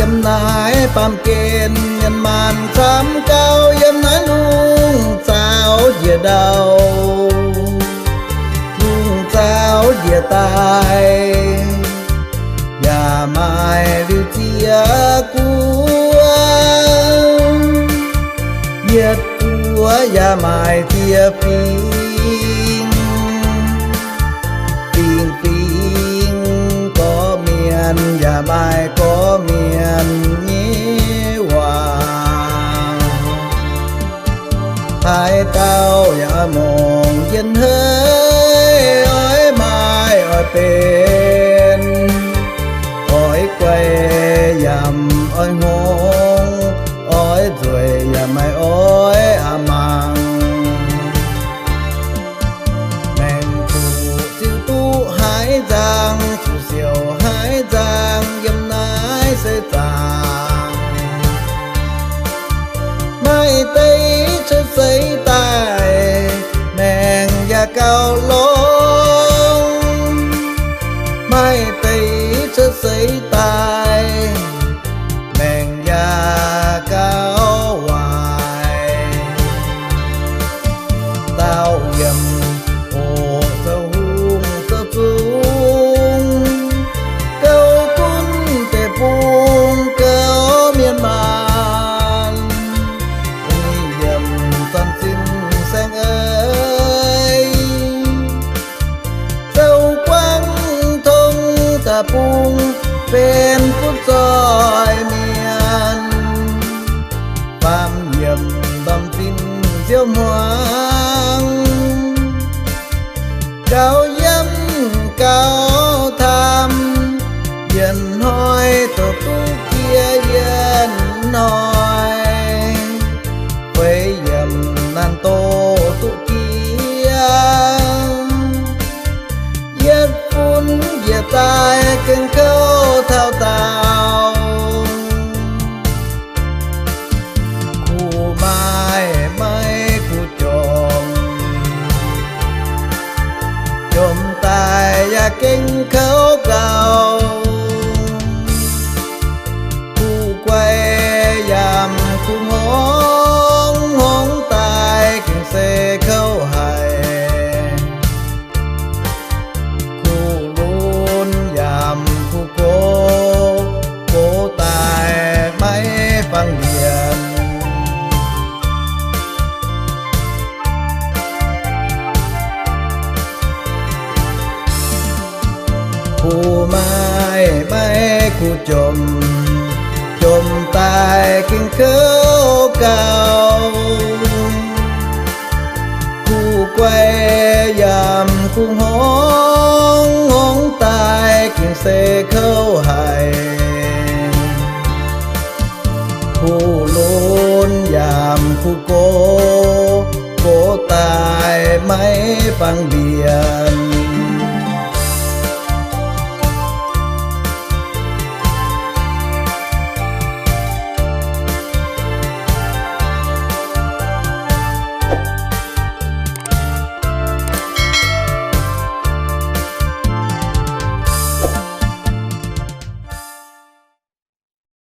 Yiem naaiv baamh gen mienh maanh camv gauh yiem naaiv lungh zaaux njiec ndau, lungh zaaux njiec daaih, yaac maaih liuz ziex guoqv. Yietc guoqv yaac maaih ziex fingx, fingx fingx gorqv-mienh yaac maaih gorqv-mienh nyei waac. Haaix dauh yaac mongh njien-heiv, oix maaih oix benx, oix guai yaac oix hngongx, oix nzueic yaac maaih oix aqc mangc. Maengc zuqc ziux duqv haaix nzangc, zuqc siouc haaix nzangc yiem naaiv seix zaangc. Maaih deix cuotv seix daaih, maengc yaac gauh longx. Maaih deix cuotv seix daaih, maengc yaac gauh waaic. Dauh yiemc hoqc zoux hungh zoux zungv, gouv gunv deic-bung gouv mienh maanh. Yiemc zanc zinh saeng-eix, zoux guangc tong daaih bung benx fuqv zoih mienh. Faam yiemc ndorm zinh nziouv hmuangx, gauh yiem gauh tamv, yietc hnoi doqc duqv jiex yietc hnoi, feix yiemc naanc doqc duqv jiex. Yietc funx njiec daaih gengh kouv taux daauh. Kuv maaih maiv kuv jomc, jomc daaih yaac gengh kouv gauh. Kuv guai yaac kuv hngongx, hngongx daaih gengh se kouv haic. Kuv lunx yaac kuv gox, gox daaih maiv fangx mbienc. Kuv maaih maiv kuv jomc, jomc daaih gengh kouv gauh. Kuv guai yaac kuv hngongx, hngongx daaih gengh se kouv haic. Kuv lunx yaac kuv gox, gox daaih maiv fangx mbienc.